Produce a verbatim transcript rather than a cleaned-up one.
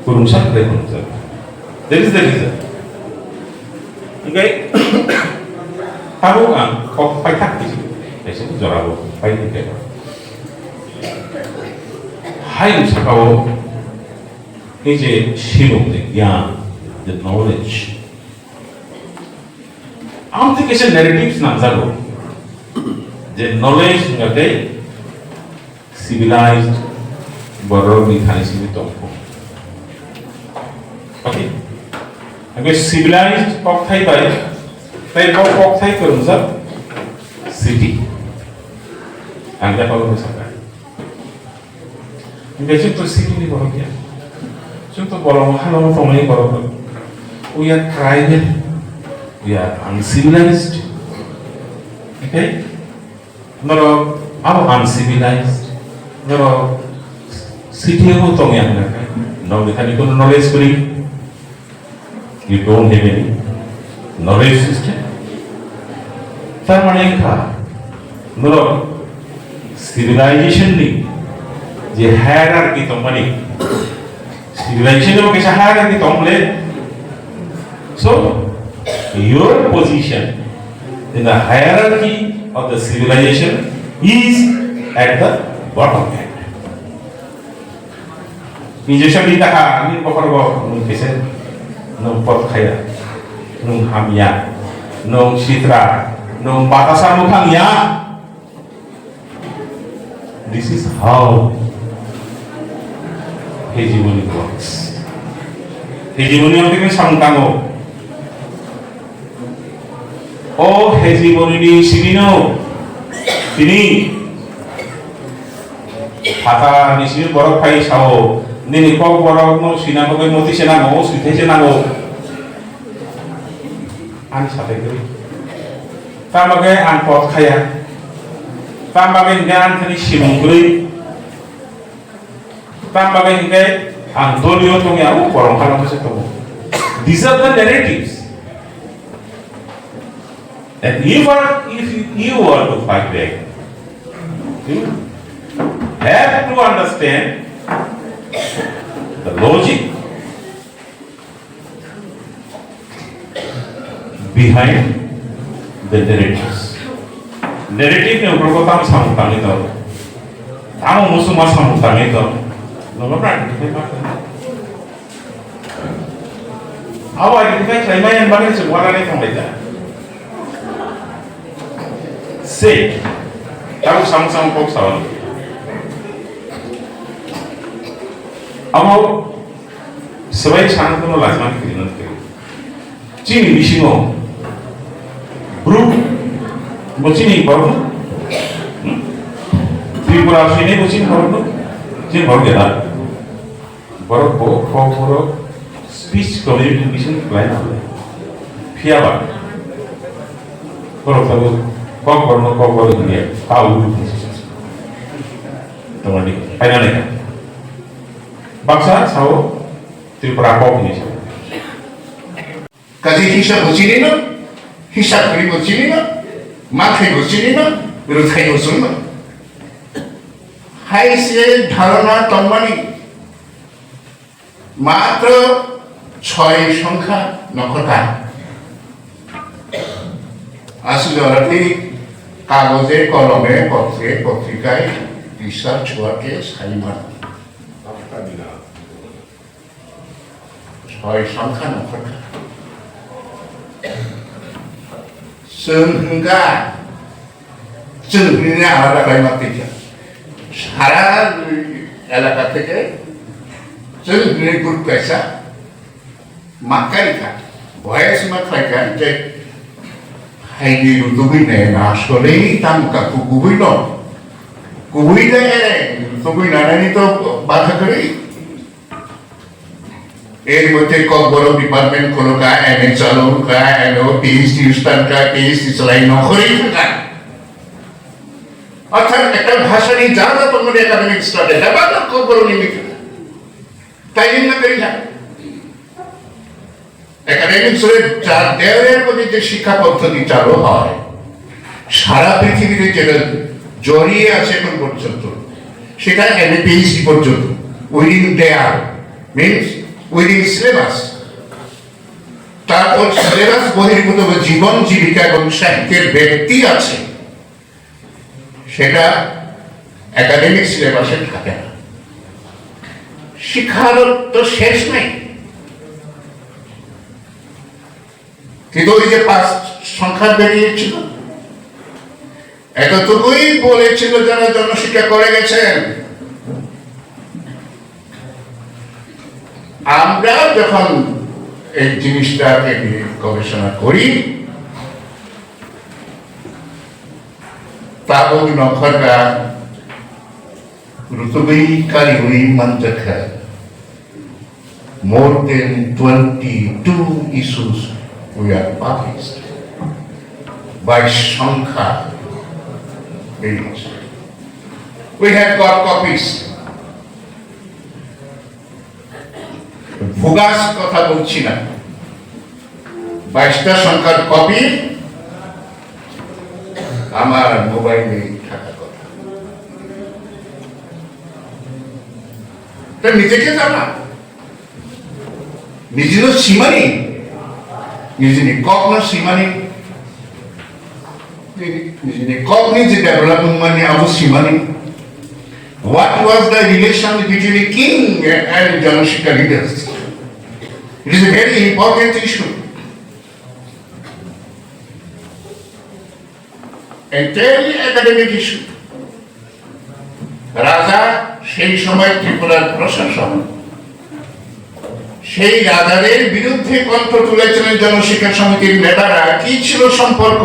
Kwrwngsa khlai phunukjak. That is the reason. Hingkhe tabuk ang kok paithak kisi kaisa jorao pai hingkhe. Hayung sakao ni je sibung je gyan, the knowledge. Amtwi kaisa narratives nangjago. Je knowledge hingkhe civilized bororokni thani simi tongkho. Okay? Hingkhe civilized kokthai bai tei bo kokthai kwrwngjak city. Ang da palo sakha. Hingkhe chwng to city ni borok ya. Chwng to bolong hano tongnai borok. We are tribal. We are uncivilized. Okay? Norok abo uncivilized, norok city o tongya hwnka khe, norok ni thani kono knowledge kwrwi, you don't have any knowledge system. Tar mane wngkha, norok civilization ni je hierarchy tongmani, civilization ni bo kaisa hierarchy tong le. So, your position in the hierarchy of the civilization is at the bottom end. Ni jesa bini taha, ani bokhorogo nwng kisa, nwng pot khaya, nwng hamya, nwng sitra, nwng batasa mukhang ya. This is how hegemony works. Hegemony ang tini samung tango. O hegemony ni simi no tini hata ni simi borok phai sao, nini kok borok no sina bagwi moti se nango, o sithai se nango. Ani sathai kwrwi. Tamo khe ang pot khaya. Tamo khe hingkhe ang thani simung kwrwi. Tamo khe hingkhe ang dolio tongya, o borok hano khe se tongo. These are the narratives. And if, are, if you, you are to fight back, you have to understand the logic behind the narratives. Narrative ni ukhrogo tamo samung tangwi tongo. Tamo muchungma samung tangwi tongo. Nono practical ma khe. Abo identify khlaimani bagwi se uanani thanglaijak. Se, tabuk samung samung kok sao. Abo swbai sana kono lajimani kwrwi nang khe. Chini bisingo Bru bo chini borok no? Hmm? Tripura sini bo chini borok no? Chini borok ya. Borok bo kok borok speech communication khlai na le. Phiya ba. Borok sabo kok borok no kok borok ni ya. Tau. Tongani. Paina ne. Baksa sao Tripura kok ni sao. Kaji hisab bo chini no, hisab kwrwi bo chini no, mathai bo chini no, rwthai bo chini no. Hai se dharona tongmani matro choi songkha nokhorta. Aswk jora tei kagoje kolome, pothe potrikai, research work-e saimano. Soi songkha nokhorkha. Chwng hwnkha, chwng hwnwi alada khlaima twi kha. Sara elaka theke chwng hwnwi group kaisa ma kai kha. Boyes ma khlai kha, je hai ni rutugwi ne na sole tamo ka kubui no. Kubui de ere, rutugwi nanani to bakha kwrwi. Er moddhe Kokborok department kholo kha, M A chalo kha, M A o P H D start kha, P H D chalai nokhorwi thang kha. Orthat ekta bhasha ni ja ja tongmani academic study, heba to Kokborok ni mikha. Tai wngna kwrwi kha. Academic স্তরে যা-, দেওয়ানের মধ্যে যে শিক্ষা পদ্ধতি চালু হয়, সারা পৃথিবীতে যেটা জড়িয়ে আছে এখন পর্যন্ত, সেটা এমএ পিএইচডি পর্যন্ত। উইদিন দেয়াল মিন্স উইদিন সিলেবাস। তারপর সিলেবাস বহির্ভূত জীবন জীবিকা এবং সাহিত্যের ব্যক্তি আছে, সেটা একাডেমিক সিলেবাসে থাকে না। শিক্ষার তো শেষ নেই। কিন্তু ওই যে পাঁচ সংখ্যা বেরিয়েছিল, এতটুকুই বলেছিল যারা জনশিক্ষা করে গেছেন। আমরা যখন এই জিনিসটাকে নিয়ে গবেষণা করি, tabuk nokharka rutugwi kariwi manjakha. More than twenty-two issues we are published by সংখ্যা. We have got copies. ভুগাস কথা বলছি না, বাইশটা সংখ্যার কপি আমার মোবাইলে থাকার কথা। তা নিজেকে জানা, নিজেরও সীমা নেই, নিজের কখনো সীমা নেই, নিজের কখনই যে ডেভেলপমেন্ট মানে আবু সীমা নেই. What was the relation between the king and Janashikha leaders? It is a very important issue. Entirely academic issue. রাজা সেই সময় ত্রিপুরার প্রশাসন, সেই রাজাদের বিরুদ্ধে কণ্ঠ তুলেছিলেন জনশিক্ষা সমিতির নেতারা। কি ছিল সম্পর্ক?